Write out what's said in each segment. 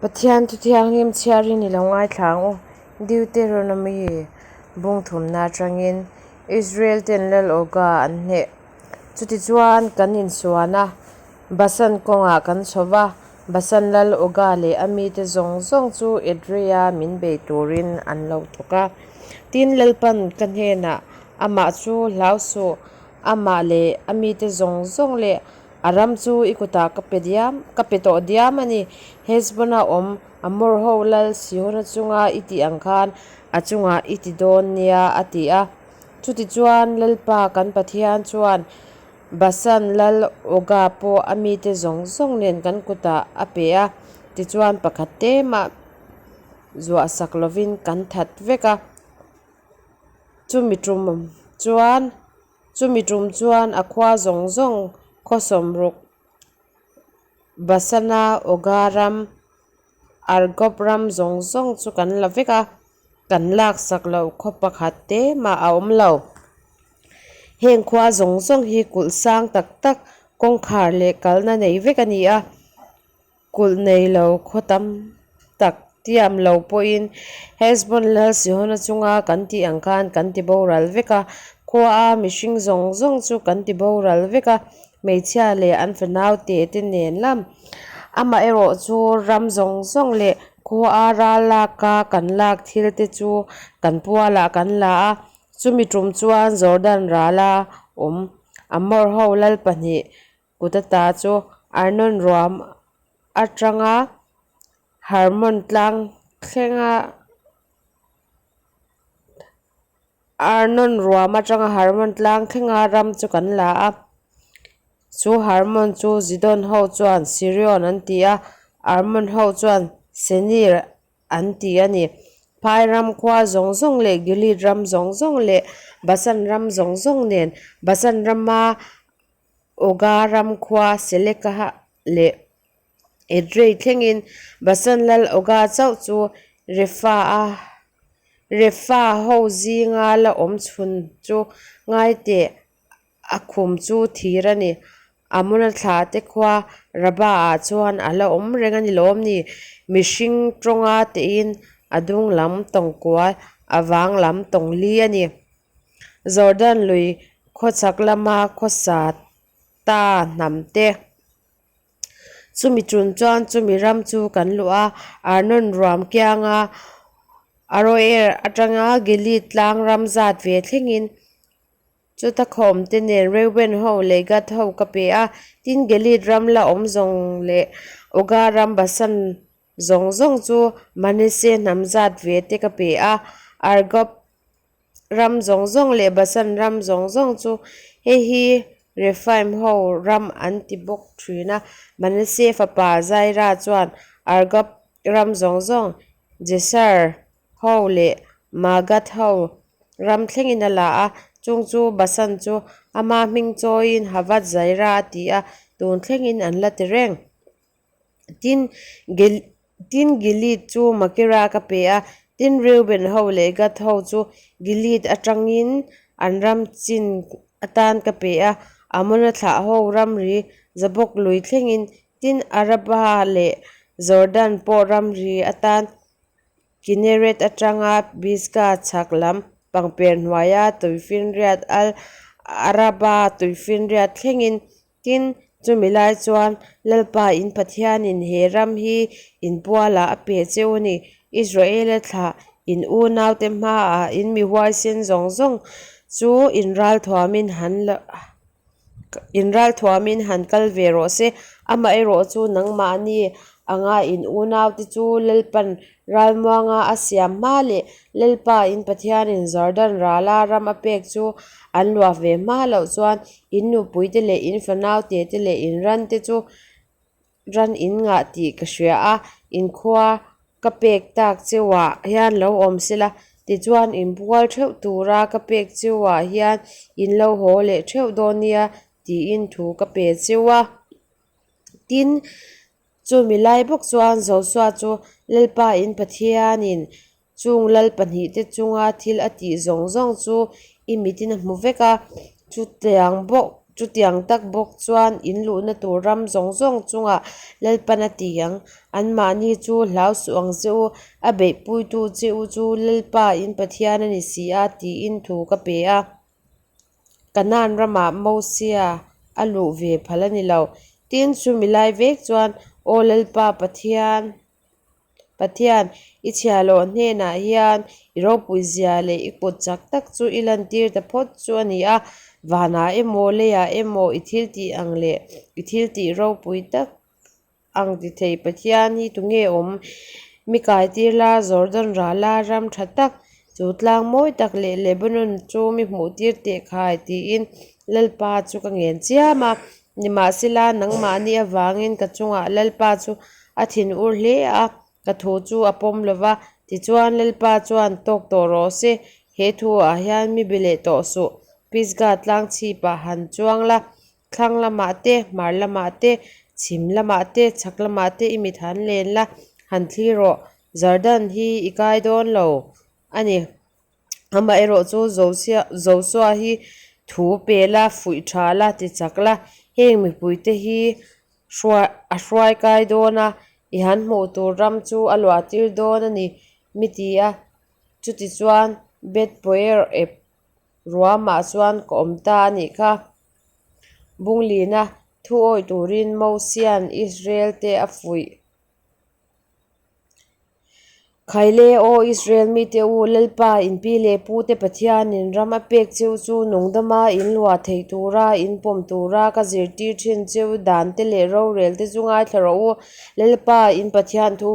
Pathian thu thianghlim chhiarin i lo ngaithla ang u. Deuteronomy bung thumna atangin Israel ten Lal Oga an hneh. Chutichuan kan insuan a, Basan kawngah kan chho va, Basan Lal Oga leh a mite zawng zawng chu Edreia min bei turin an lo thawk a. Tin, Lalpan ka hnenah, Amah chu hlau suh, amah leh a mite zawng zawng leh A ram chu i kutah ka pe diam, ka pe tawh diam a ni. Heshbon-a awm Amor ho lal Sihona chunga i tih ang khan a chungah i ti dawn nia, a ti a. Chutichuan, Lalpa kan Pathian chuan Basan lal Oga pawh a mite zawng zawng nen kan kutah a pe a, tichuan pakhat te mah zuahsak lovin kan that vek a. Chumi tum chuan. Chumi tum chuan a khua zawng zawng khaw sawmruk Basana Oga ram, Argob ram zawng zawng chu kan la vek a, kan laksak loh khaw pakhat te mah a awm lo. Heng khua zawng zawng hi kulh sang tak tak kawngkhar leh kalna nei vek a ni a. Kulh nei lo khaw tam tak tiam lo pawhin Heshbon lal Sihona chunga kan tih ang khan kan ti boral vek a, khua a mihring zawng zawng chu kan ti boral vek a, hmeichhia leh an fanau te te nen lam. Amaherawh chu ram zawng zawng leh khua a ral laka kan lak thil te chu kan pualah kan la a, chumi tum chuan Jordan rala awm Amor ho lal pahnih Kut ata chu Arnon ruam atanga Hermon tlang thlenga Arnon ruam atanga Hermon tlang thlenga ram chu kan la a. Chu Hermon chu Zidon ho chuan Sirion an ti a, Armon ho chuan Senir an ti a ni. Phai ram khua zawng zawng leh Gilead ram zawng zawng leh Basan ram zawng zawng nen Basan rama Oga ram khua Seleka leh Edrei thlengin Basan lal Oga chauh chu Refa a Refa ho zinga la awm chhun chu ngai teh A khum chu thir a ni. Amona thla te khua Rabah ah chuan a la awm reng a ni lawm ni? Mihring tawnga tein a dung lam tawng kual, a vang lam tawng li a ni. Jordan lui khawchhak lama khawsa ta hnam te. Chumi ṭun chuan chumi ram chu kan luh a, Arnon ruam kianga Aroer atanga Gilead tlang ram zat ve thlengin Chuta khawm te nen Reuben ho leh Gad ho ka pe a, tin Gilead ram la awm zawng leh Oga ram Basan zawng zawng chu Manasseh hnam zat ve te ka pe a, Argob ram zawng zawng leh Basan ram zawng zawng chu hei hi Rephaim ho ram an ti bawk thin a. Manasseh fapa Jaira chuan Argob ram zawng zawng, Jesar ho leh Magath ho ram thlengin a la a, chung chu Basan chu ama hming chawiin Havath Zaira a ti a, tun thlengin an la ti reng. Tin, Tin Gilead chu Makira ka pe a, tin Reuben ho leh Gad ho chu Gilead atangin an ram chin atan ka pe a, Amona thlah ho ramri Jabok lui thlengin, tin Araba leh Jordan pawh ramri atan Kinneret atanga Pisgah chhak lam pangper hnuaia tuifinriat Al Araba tuifinriat thlengin tin chumi lai chuan Lalpa in Pathianin he ram hi in pualah a pe cheu a ni. Israela thlah in unaute hmaah in mi huaisen zawng zawng chu in ralthuamin han In ralthuamin han kal ve rawh se, amaherawh chu nangmahni anga in unaute chu Lalpan ralmuanga a siam hma leh Lalpa in Pathianin Jordan rala ram a pek chu an luah ve hma loh chuan in nupuite leh in fanaute te leh in rante chu ran in ngah tih ka hria a, in khua ka pek tak cheuah hian lo awm sela, tichuan in bual theuh tura ka pek cheuah hian in lo haw leh theuh dawn nia tiin thu ka pe cheu a. Tin, chumi lai bawk chuan Joshua chu Lalpa in Pathianin Chung lal pahnihte chunga thil a tih zawng zawng chu i mitin a hmu vek a, chutiang bawk Chutiang tak bawk chuan in luhna tur ram zawng zawng chungah Lalpan a ti ang. Anmahni chu hlau suh ang che u, a beihpuitu che u chu Lalpa in Pathian a ni si a, tiin thu ka pe a. Kanaan ramah Mosia a luh ve phal a ni lo. Tin, chumi lai vek chuan, Aw Lalpa Pathian, Pathian, i chhiahhlawh hnenah hian i ropuizia leh i kut chak tak chu i lantir ta phawt chu a ni a. Vanah emaw, leiah emaw i thiltih ang leh i thiltih ropui tak ang ti thei Pathian hi tunge awm? Mi kaitir la, Jordan rala ram tha tak, chu tlang mawi tak leh Lebanon chu mi hmuhtir teh khai tiin Lalpa chu ka ngen chiam a. Nimahsela, nangmahni avangin ka chungah Lalpa chu a thinur hle a, ka thu chu a pawm lo va. Tichuan, Lalpa chuan tawk tawh rawh se, he thuah hian mi be leh tawh suh. Pisgah tlang chhipah han chuang la, thlang lamah te, hmar lamah te, chhim lamah te, chhak lamah te i mit han len la, han thlir rawh. Jordan hi i kai dawn lo a ni. Amaherawh chu Joshua hi thu pe la, fuih tha la, ti chak la, heng mipuite hi a hruai kai dawn a, i han hmuh tur ram chu a luah tir dawn a ni, mi ti a. Chutichuan Beth Peor ep ruamah chuan ka awm ta a nih kha. Bunglina thu awih turin Mosia'n Israel te a fuih. Khaile, Aw Israel mite u, Lalpa, in pi leh pute Pathianin ram a pek cheu chu nungdama in luah theih tura in pawm tura ka zirtir thin cheu dante leh rorelte chu ngaithla rawh u. Lalpa, in Pathian thu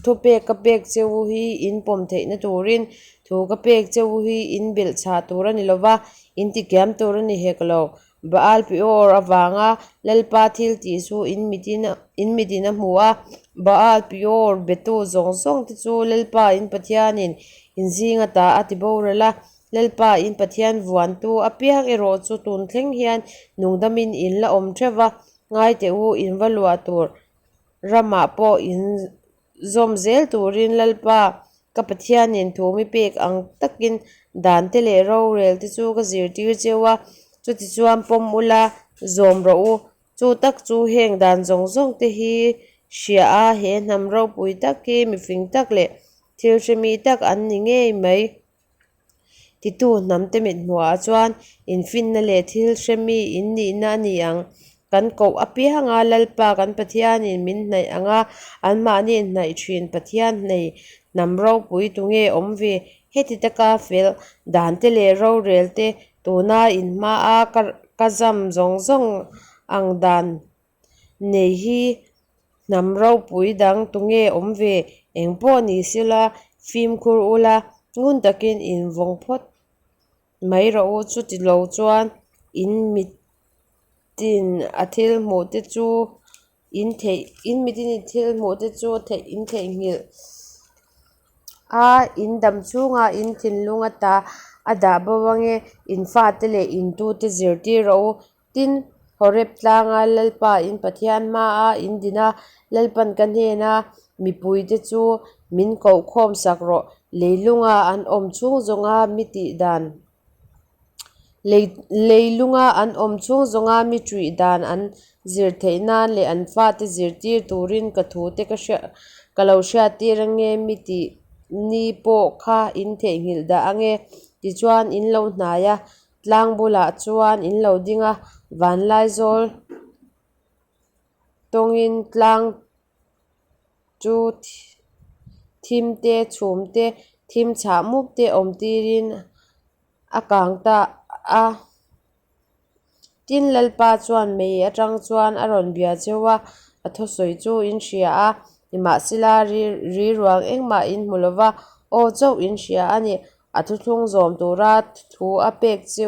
thupek ka pek cheu hi in pawm theihna turin thu ka pek cheu hi in belh chhah tur a ni lova, in tikiam tur a ni hek lo. Baal Peor avanga Lalpa thil tih chu in mitin a hmu a, Baal Peor betu zawng zawng te chu Lalpa in Pathianin in zinga ta a ti boral a, Lalpa in Pathian vuantu apiang erawh chu tun thleng hian nungdamin in la awm theuh va, ngai teh u, in va luah tur ramah pawh in Zawm zel turin Lalpa, ka Pathianin thu mi pek ang takin dante leh rorelte chu ka zirtir cheu a, chutichuan pawm ula, zawm rawh u. Chu tak chu heng dan zawng zawng te hi hria a, he hnam ropui tak hi mifing tak leh thil hremi tak an ni ngei mai. Titu hnamte mithmuhah chuan infinna leh thil hremi in nihna a ni ang. Kan koh apianga Lalpa kan Pathianin min hnaih ang a, anmahni hnaih thin Pathian hnei hnam ropui tunge awm ve? Heti taka fel dante leh rorelte tuna inhmaa ka zam zawng zawng ang dan Nei hi hnam ropui dang tunge awm ve? Eng pawh ni sela fimkhur ula, ngun takin invawng phawt mai rawh u. Chuti lo chuan in mitin a thil hmuh te chu in theih in mitin i thil hmuh te chu theih in theihnghilh a, in dam chhunga in thinlung ata a dah bo ange, in fate leh in tute zirtir rawh u. Tin, Horeb tlanga Lalpa in Pathian hmaa in din a, Lalpan ka hnena mipuite chu min koh khawm sak rawh. Leilunga an awm chhung zawnga mi tih dan Leilunga an awm chhung zawnga mi ṭuih dan an zir theih nan leh an fate zirtir turin ka thute ka ka lo hriattir ange mi tih ni pawh kha in theihnghilh dah ange. Tichuan in lo hnai a, Tlang bulah chuan in lo ding a, vanlaizawl tawngin tlang chu thim te, chhum te, thim chhah mup te awm tirin a kang ta a. Tin, Lalpa chuan mei atang chuan a rawn bia cheu a, a thusawi chu in hria a, nimahsela ri ruang engmah in hmu lova, aw chauh in hria a ni. A thuthlung zawm tura thu a pek chu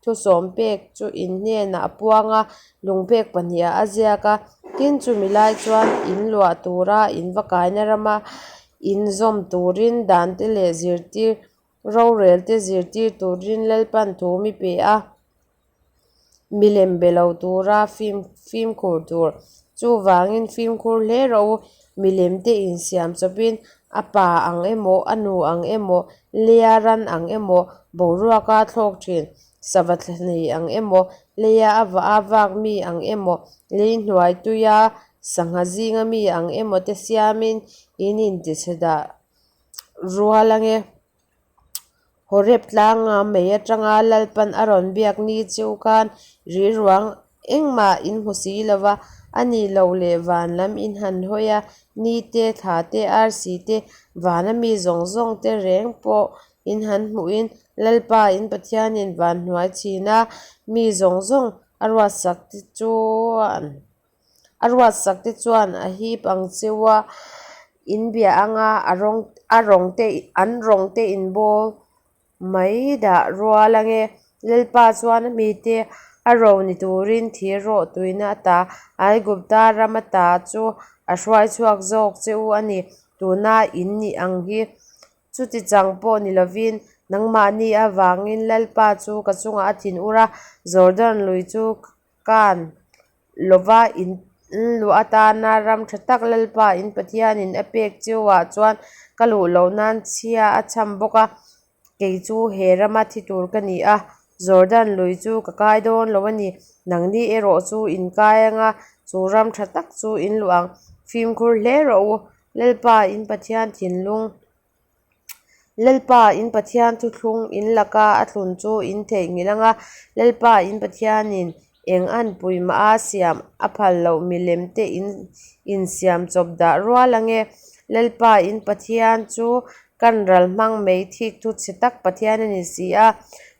thusawm pek chu in hnenah a puang a, lungpek pahnihah a ziak a. Tin, chumi lai chuan in luah tura in va kaina rama in zawm turin dante leh zirtir rorelte zirtir turin Lalpan thu mi pe a. Milem be lo tura fimkhur tur. Chuvangin fimkhur hle rawh u, milem te insiam chawpin a pa ang emaw, a nu ang emaw, leia ran ang emaw, boruaka thlawk thin, sava thla nei ang emaw, Leia a vah a vak mi ang emaw, lei hnuai tuia sangha zinga mi ang emaw te siamin in intichhe dah rual ang e. Horeb tlanga mei atanga Lalpan a rawn biak ni chu khan riruang engmah in hmu si lo va, a ni lo leh van lam in han hawi a, ni te, thla te, arsi te, vana mi zawng zawng te reng pawh in han hmuhin Lalpa in Pathianin van hnuai chhina mi zawng zawng a ruatsak te chuan A ruatsak te chuan a hip ang cheu a, in bia anga a rawng a rawng te an rawng te in bawl mai dah rual ange. Lalpa chuan a mite a ro ni turin thir rawh tuina ata Aigupta ram ata chu a hruai chhuak zawk che u a ni, tuna in nih ang hi. Chuti chang pawh ni lovin, nangmahni avangin Lalpa chu ka chungah a thinur a, Jordan lui chu Kan lova in luah atana ram tha tak Lalpa in Pathianin a pek cheuah chuan ka luh loh nan chhia a chham bawk a, kei chu he rama thi tur ka ni a, Jordan lui chu ka kai dawn lo a ni. Nangni erawh chu in kai anga chu ram tha tak chu in luah ang. Fimkhur hle rawh u, Lalpa in Pathian thinlung. Lalpa in Pathian thuthlung in laka a thlun chu in theihnghilh ang a, Lalpa in Pathianin eng an pui mah a siam a phal loh milem te in insiam chawp dah rual ang e. Lalpa in Pathian chu kan ral hmang mai thik thu chhe tak Pathian a ni si a,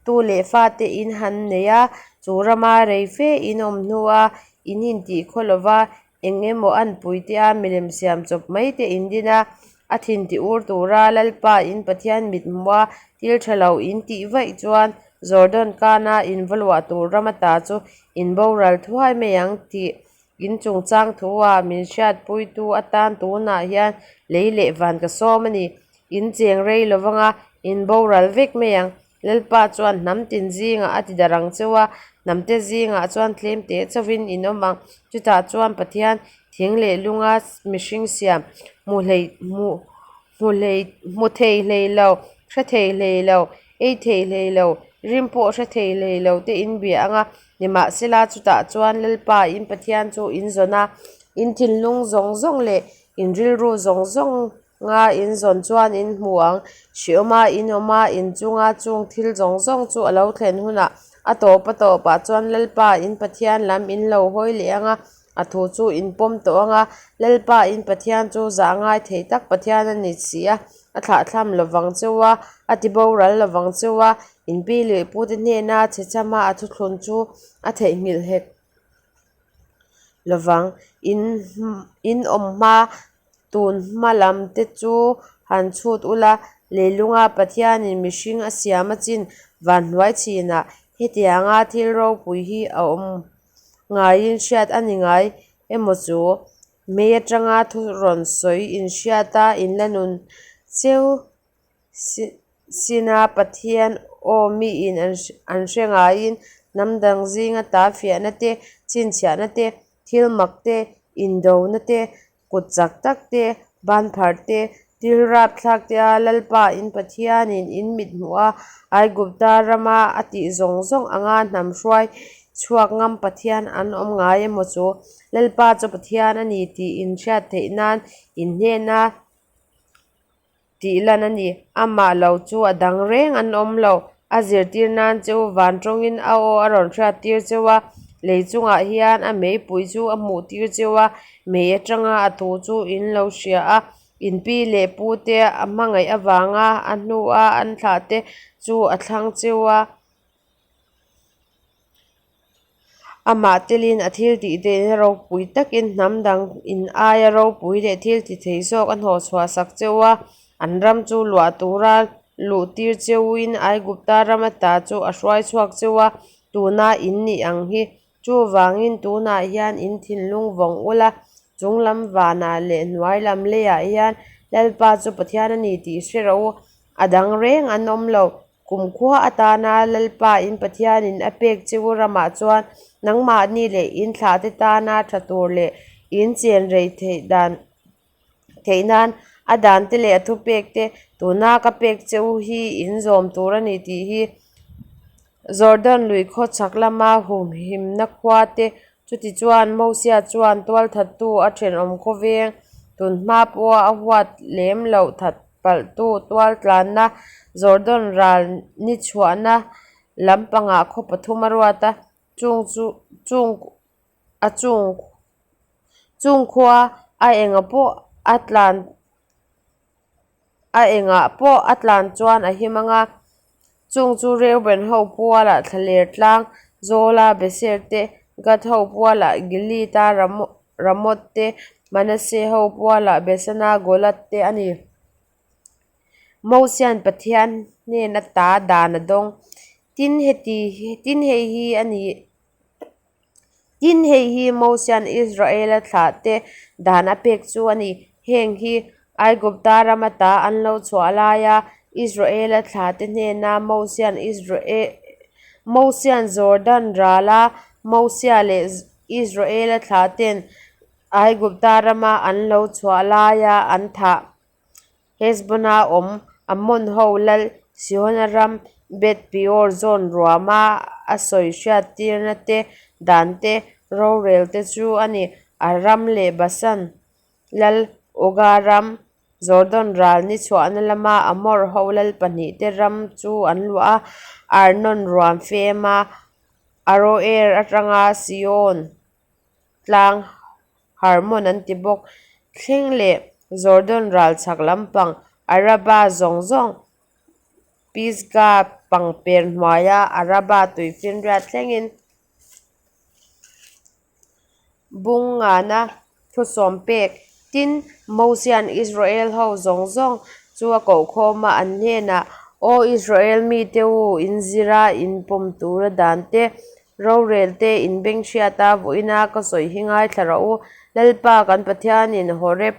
tu leh fate in han nei a, chu rama rei fe in awm hnua in intih khaw lova Eng emaw an puite a milem siam chawp mai te in din a, a thin ti ur tura Lalpa in Pathian mit hmuh a thil tha lo in tih vaih chuan Jordan kana in va luah tur ram ata chu in boral thuai mai ang tih in chungchang thu a min hriatpuitu atan tunah hian lei leh van ka sawm a ni. In cheng rei lovanga in boral vek mai ang. Lalpa chuan hnam tin zingah a ti darh ang cheu a, hnamte zingah chuan tlem teh chauhin in awm ang. Chutah chuan Pathian thing leh lunga mihring siam hmu hlei hmu hmu hlei hmu thei hlei lo, hre thei hlei lo, ei thei hlei lo, rim pawh hre thei hlei lo te in bia ang a. Nimahsela chutah chuan Lalpa in Pathian chu in zawn a, in thinlung zawng zawng leh in rilru zawng zawng Nga in zawn chuan in hmu ang. Hriawma in awm a, in chunga chung thil zawng zawng chu a lo thlen hunah a tawp a tawpah chuan Lalpa in Pathian lam in lo hawi leh ang a, a thu chu in pawm tawh ang a. Lalpa in Pathian chu zah ngai thei tak Pathian a ni si a, a thlahthlam lovang cheu a, a ti boral lovang cheu a, in pi leh pute hnena chhe chama a thuthlun chu a theihnghilh hek lovang. In in awm hma Tun hma lam te chu han chhut ula, leilunga Pathianin mihring a siam a chin van hnuai chinah hetianga thil ropui hi a awm ngaiin hriat a ni ngai emaw chu? Mei atanga thu rawn sawi inhriata inla nun cheu Sina Pathian aw miin an hre ngaiin hnam dang zinga ta fiahna te, chhinchhiahna te, thil mak te, indona te, kut chak tak te, ban pharh te, thil rapthlak te a Lalpa in Pathianin in mit hmuh a, Aigupta rama a tih zawng zawng anga hnam hruai chhuak ngam Pathian an awm ngai emaw chu? Lalpa chu Pathian a ni tih in hriat theih nan in hnena Tih lan a ni. Amah lo chu a dang reng an awm lo. A zirtir nan cheu van tawngin a aw a rawn hriat tir cheu a, lei chungah hian a meipui chu a hmuh tir cheu a, mei atanga a thu chu in lo hria a, in pi leh pu te a hmangaih avanga a hnua an thlah te chu a thlang cheu a. Amah telin a thil tih theihna ropui takin hnam dang in aia ropui leh thil ti thei zawk a hnawh chhuah sak cheu a, an ram chu luah tura luh tir cheuin Aigupta ram ata chu a hruai chhuak cheu a, tuna in nih ang hi. Chuvangin tunah hian in thinlung vawng ula, chung lam vanah leh hnuai lam leiah hian Lalpa chu Pathian a ni tih hre rawh u, a dang reng an awm lo. Kumkhua atana Lalpa in Pathianin a pek che u ramah chuan nangmahni leh in thlahte tana tha tur leh in chen rei theih dan theih nan a dante leh a thupekte tuna ka pek che u hi in zawm tur a ni tih hi. Jordan lui khaw chhak lama humhimna khua te. Chutichuan, Mosia chuan tualthattu a thenawm khawveng tunhma pawha a huat lem loh that palhtu tualtlanna Jordan ral ni chhuahna lampangah khaw pathum a ruat a, chung chu chung a chung chung khua a enga pawh a tlan a engah pawh a tlan chuan a him ang a, chung chu Reuben ho pualah thlaler tlang Zawla Beser te, Gad ho pualah Gilead-a Ramoth te, Manasseh ho pualah Besana Golan te a ni. Mosian Pathian hnen ata dan a dawng. Tin heti tin hei hi a ni. Tin, hei hi Mosian Israela thlahte dan a pek chu a ni. Heng hi Aigupta ram ata an lo chhuah laia Israela thlahte hnena Mosian Mosian Jordan rala Mosia leh Israela thlahte'n Aigupta rama an lo chhuah laia an thah Hesbon-a awm Ammon-ho lal Sihona ram Beth Peor zawn ruama a sawi hriattirna te, dan te, rorel te chu a ni. A ram leh Basan lal Oga ram, Jordan ral ni chhuahna lama Amor-ho lal pahnihte ram chu an luah a, Arnon ruam fema Aroer atanga Sion tlang Hermon an ti bawk. Thleng leh Jordan ral chhak lampang Araba zawng zawng Pisgah pangper hnuaia Araba tuifinriat thlengin bung ngana thusawm pek. Tin, Mosian Israel ho zawng zawng chu a kohkhawm a, an hnenah, Aw Israel mite u, in zira in pawm tura dan te, Rorel te in beng hriat a, vawiina ka sawi hi ngaithla rawh u. Lalpa kan Pathianin Horeb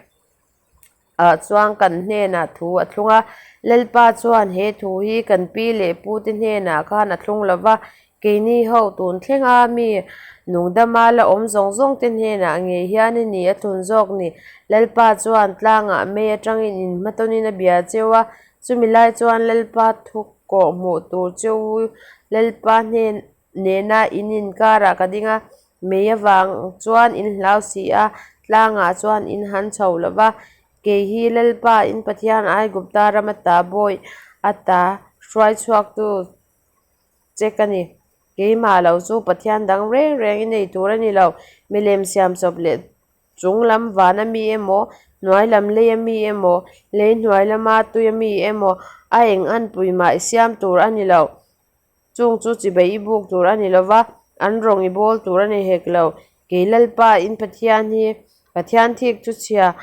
ah chuan kan hnenah thu a thlung a. Lalpa chuan he thu hi kan pi leh pu te hnenah khan a thlung lo va, keini ho tun thlenga mi nungdama la awm zawng zawng te hnenah ngei hian i ni a thlun zawk ni. Lalpa chuan tlangah mei atangin inhmatawnin a bia cheu a, Chumi lai chuan Lalpa thu kawh hmuh tur che u Lalpa hnen nena in inkarah ka ding a, mei avang chuan in hlau si a, tlangah chuan in han chho lo va. Kei hi Lalpa in Pathian Aigupta ram ata bawi ata hruai chhuaktu che ka ni. Keimah lo chu Pathian dang reng reng i nei tur a ni lo, milem siam chawp leh Chung lam van a mi emaw, hnuai lam lei a mi emaw, lei hnuai lama tui a mi emaw, a eng anpui mah i siam tur a ni lo. Chung chu chibai i buk tur a ni lo va, an rawng i bawl tur a ni hek lo. Kei Lalpa in Pathian hi Pathian thik chu chhia,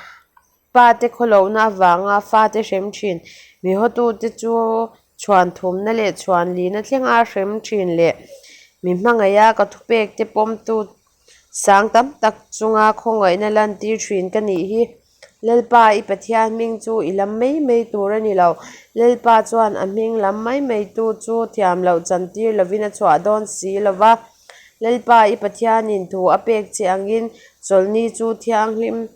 pate khawlohna avanga fate hrem thin, mi hawtute chu chhuan thumna leh chhuan lina thlenga hrem thin leh mi hmangaiha ka thupekte pawmtu Sang tam tak chunga khawngaihna lantir thin ka nih hi. Lalpa i Pathian hming chu i lam mai mai tur a ni lo. Lalpa chuan a hming lam mai mai tu chu thiam loh chantir lovin a chhuah dawn si lo va. Lalpa i Pathianin thu a pek che angin chawlhni chu thianghlim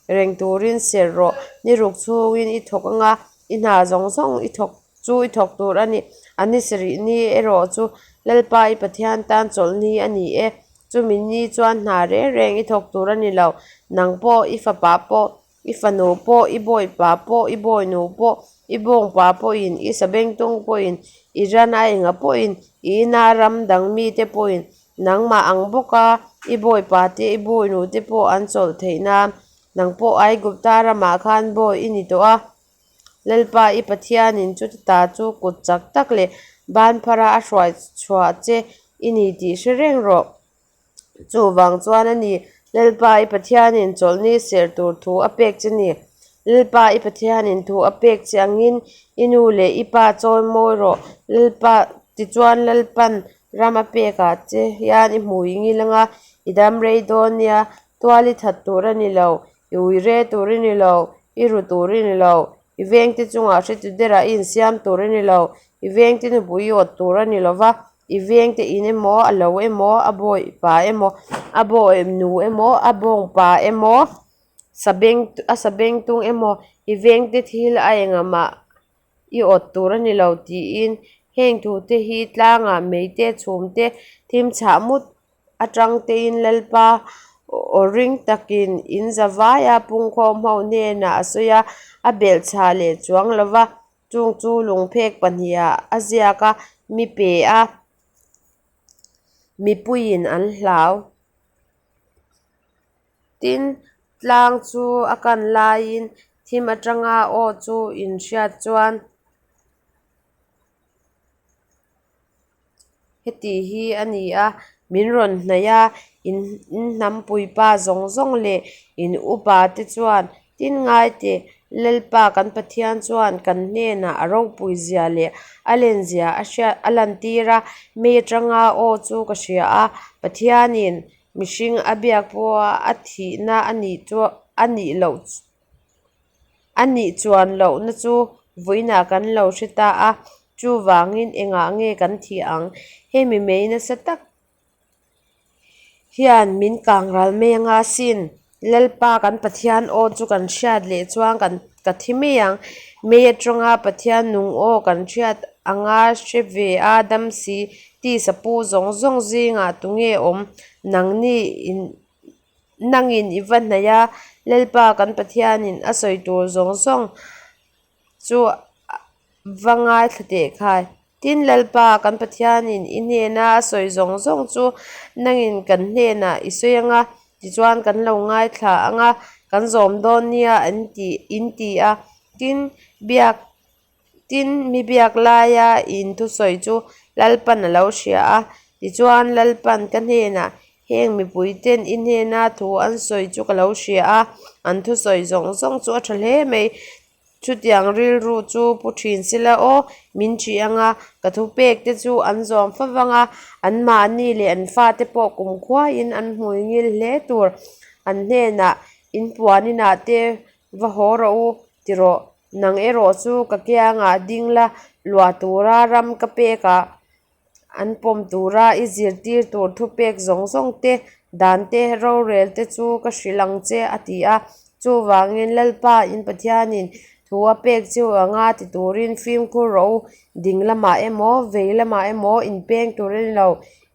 reng turin serh rawh. Ni ruk chhungin i thawk anga i hna zawng zawng i thawk chu i thawk tur a ni. A ni sarih ni erawh chu Lalpa i Pathian tan chawlhni a ni e. Chumi ni chuan hna reng reng i thawk tur a ni lo. Nang pawh, i fapa pawh, i fanu pawh, i bawipa pawh, i bawinu pawh, i bawngpa pawhin, i sabengtung pawhin, i ran a enga pawhin, i ina ram dang mite pawhin, nangmah ang bawka i bawipa te, i bawinu te pawh an chawlh theih nan, nang pawh Aigupta ramah khan bawi i ni tawh a. Lalpa i Pathianin chuti ta chu kut chak tak leh ban phara a hruai chhuah che i ni tih hre reng rawh. Chuvang chuan a ni, Lalpa i Pathianin chawlhni serh tur thu a pek che ni. Lalpa i Pathianin thu a pek che angin i nu leh i pa chawi mawi rawh. Lalpa tichuan Lalpan ram a pekah che hian i hmui ngil anga i dam rei dawn nia, tual i that tur a ni lo, i ui re tur i ni lo, i ru tur i ni lo, i vengte chungah hretu derah i insiam tur i ni lo, i vengte nupui i awt tur a ni lo va, i vengte in emaw, a lo emaw, a bawipa emaw, a bawinu emaw, a bawngpa emaw, sabeng a sabengtung emaw, i vengte thil a engah mah i awt tur a ni lo tiin. Heng thute hi tlangah mei te, chhum te, thim chhah mut atang tein Lalpa aw ring takin in zavaia pungkhawm ho hnenah a sawi a, a belhchhah leh chuang lo va, chung chu lungphek pahnihah a ziak a, mi pe a, mipuiin an hlau. Tin, tlang chu a kan laiin thim atanga aw chu in hriat chuan heti hi a ni a, min rawn hnaih a, in hnampuipa zawng zawng leh in upa te chuan tin ngai teh, Lalpa kan Pathian chuan kan hnenah a ropui zia leh a len zia a hriat a lantir a, mei atanga aw chu ka hria a, Pathianin Mihring a biak pawha a thihna a nih chu a nih loh a nih chuan lohna chu vawiinah kan lo hre ta a, chuvangin engah nge kan thih ang? Hemi mei nasa tak hian min kang ral mai anga sin. Lalpa kan Pathian aw chu kan hriat leh chuan kan ka thi mai ang. Mei atanga Pathian nung aw kan hriat anga hre ve a dam si tisa pu zawng zawng zingah tunge awm? Nangni in nangin i va hnaih a, Lalpa kan Pathianin a sawi tur zawng zawng chu va ngaithla teh khai. Tin, Lalpa kan Pathianin i hnena a sawi zawng zawng chu nangin kan hnenah i sawi ang a, tichuan kan lo ngaithla ang a, kan zawm dawn nia an ti in ti a. Tin, biak tin mi biak laia in thusawi chu Lalpan a lo hria a, tichuan Lalpan ka hnenah heng mipuiten i hnena thu an sawi chu ka lo hria a, an thusawi zawng zawng chu a tha hle mai. Chutiang rilru chu pu thin sela aw, min ṭih ang a, ka thupek te chu an zawm fa vang a, anmahni leh an fate pawh kumkhuaiin an hmui ngil hle tur. An hnenah, In puan inah te va haw rawh u, ti rawh. Nang erawh chu ka kiangah ding la, luah tura ram ka pekah An pawm tura i zirtir tur thupek zawng zawng te, dan te, rorel te chu ka hrilh ang che, a ti a. Chuvangin Lalpa in Pathianin thu a pek cheu anga ti turin fimkhur rawh u, ding lamah emaw, vei lamah emaw inpeng tur a ni lo.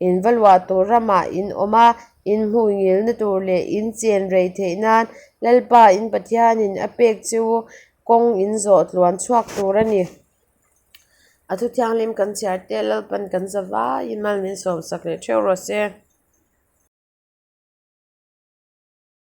In va luah tur ramah in awm a, in hmui ngilna tur leh in chen rei theih nan Lalpa in Pathianin a pek cheu kawng in zawh tluan chhuak tur a ni. A thu thianghlim kan chhiar te Lalpan kan za vaiin mal min sawmsak leh theuh rawh se.